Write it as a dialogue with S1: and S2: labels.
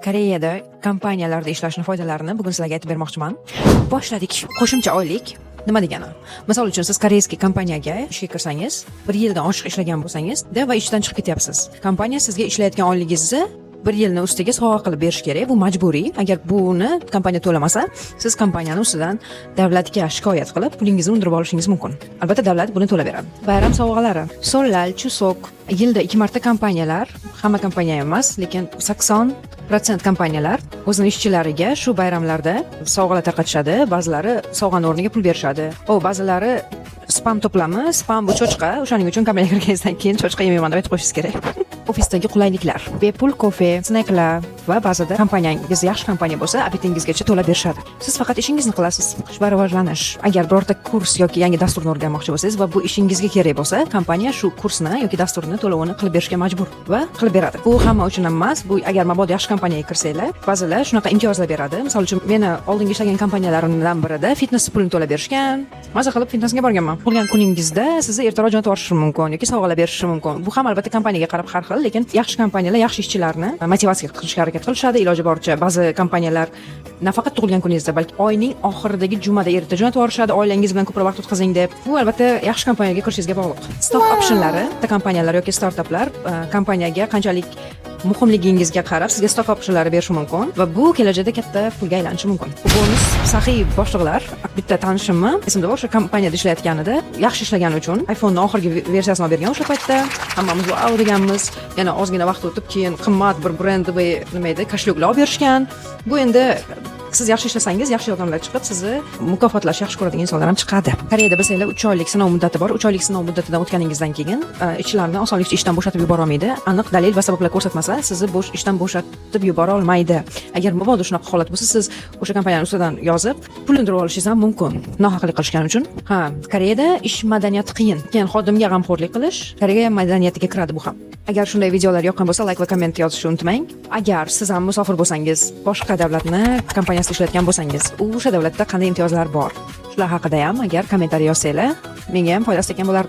S1: Koreyada kompaniyalarda ishlashni foydalarini bugun sizlarga aytib bermoqchiman. Boshladik. Qo'shimcha oylik nima degani? Misol uchun, siz корейский kompaniyaga ishga kirsangiz, bir yildan oshiq ishlagan bo'lsangiz va ishdan chiqib ketyapsiz. Kompaniya sizga ishlayotgan oyligingizni bir yilni ustiga sovg'a qilib berish kerak. Bu majburiy. Agar buni kompaniya to'lamasa, siz kompaniyani ustidan davlatga shikoyat qilib, pulingizni undirib olishingiz mumkin. Albatta, davlat buni to'lab beradi. Bayram sovg'alari: Seollal, Chusok. Yilda ikki marta kompaniyalar, hamma kompaniya emas, lekin 80% kompaniyalar o'zini ishchilariga shu bayramlarda sovg'alar tarqatishadi. Ba'zilari sovg'ani o'rniga pul berishadi, ba'zilari spam to'plami. Spam bu cho'chqa, o'shaning uchun kompaniyaga kirganingizdan keyin cho'chqa yemayman deb aytib qo'yishingiz kerak. Ofisdagi qulayliklar: bepul kofe, sneklar va ba'zida, kompaniyangiz yaxshi kompaniya bo'lsa, обед ingizgacha to'lab berishadi. Siz faqat ishingizni qilasiz. Va rivojlanish: agar birorta kurs yoki yangi dasturni o'rganmoqchi bo'lsangiz va bu ishingizga kerak bo'lsa, kompaniya shu kursni yoki dasturni to'lovini qilib berishga majbur va qilib beradi. Bu hamma uchun ham emas, bu agar mabodo yaxshi kompaniyaga kirsanglar, ba'zilar shunaqa imtiyozlar beradi. Misol uchun, meni oldingi ishlagan kompaniyalarimdan birida fitness pulini to'lab berishgan, maza qilib fitnessga borganman. Tug'ilgan kuningizda sizni ertaroq jo'natib yuborishi mumkin yoki sovg'alar berishi mumkin. Bu ham, albatta, kompaniyaga qarab har xil, lekin yaxshi kompaniyalar yaxshi ishchilarni motivatsiya qilishga harakat qilishadi iloji boricha. Ba'zi kompaniyalar nafaqat tug'ilgan kuningizda, balki oyning oxiridagi jumada erta jo'natib yuborishadi, oilangiz bilan ko'proq vaqt o'tkazing deb. Bu, albatta, yaxshi kompaniyaga kirishingizga bog'liq. Stock optionlari: kompaniyalar yoki startaplar kompaniyaga qanchalik muhimligingizga qarab sizga stock optionlari berishi mumkin va bu kelajakda katta pulga aylanishi mumkin. Bonus: saxiy boshliqlar. Bitta tanishimni esimda bor, o'sha kompaniyada ishlayotganida yaxshi ishlagani uchun iPhone'ni oxirgi versiyasini olib bergan. O'sha paytda hammamiz "Vau" deganmiz. Yana ozgina vaqt o'tib, keyin qimmat bir брендовый, nima edi, кошелёк lar olib berishgan. Bu endi siz yaxshi ishlasangiz, yaxshi odamlar chiqib, sizni mukofotlashni yaxshi ko'radigan insonlar ham chiqadi. Koreyada, bilsanglar, 3 oylik sinov muddati bor. 3 oylik sinov muddatidan o'tganingizdan keyin ishchilarni osonlikcha ishdan bo'shatib yubora olmaydi. Aniq dalil va sabablar ko'rsatmasa, sizni ishdan bo'shatib yubora olmaydi. Agar mabodo shunaqa holat bo'lsa, siz o'sha kompaniyani ustidan yozib, pul undirib olishingiz ham mumkin nohaqlik qilishgani uchun. Ha, Koreyada ish madaniyati qiyin. Keyin xodimga g'amxo'rlik qilish Koreya madaniyatiga kiradi bu ham. Agar shunday videolar yoqqan bo'lsa, layk va komment yozishni unutmang. Agar siz ham musofir bo'lsangiz, boshqa davlatni kompaniyasida ishlayotgan bo'lsangiz, o'sha davlatda qanday imtiyozlar bor, shular haqida ham agar kommentariy yozsanglar, menga ham foydasi tekkan bo'lardi.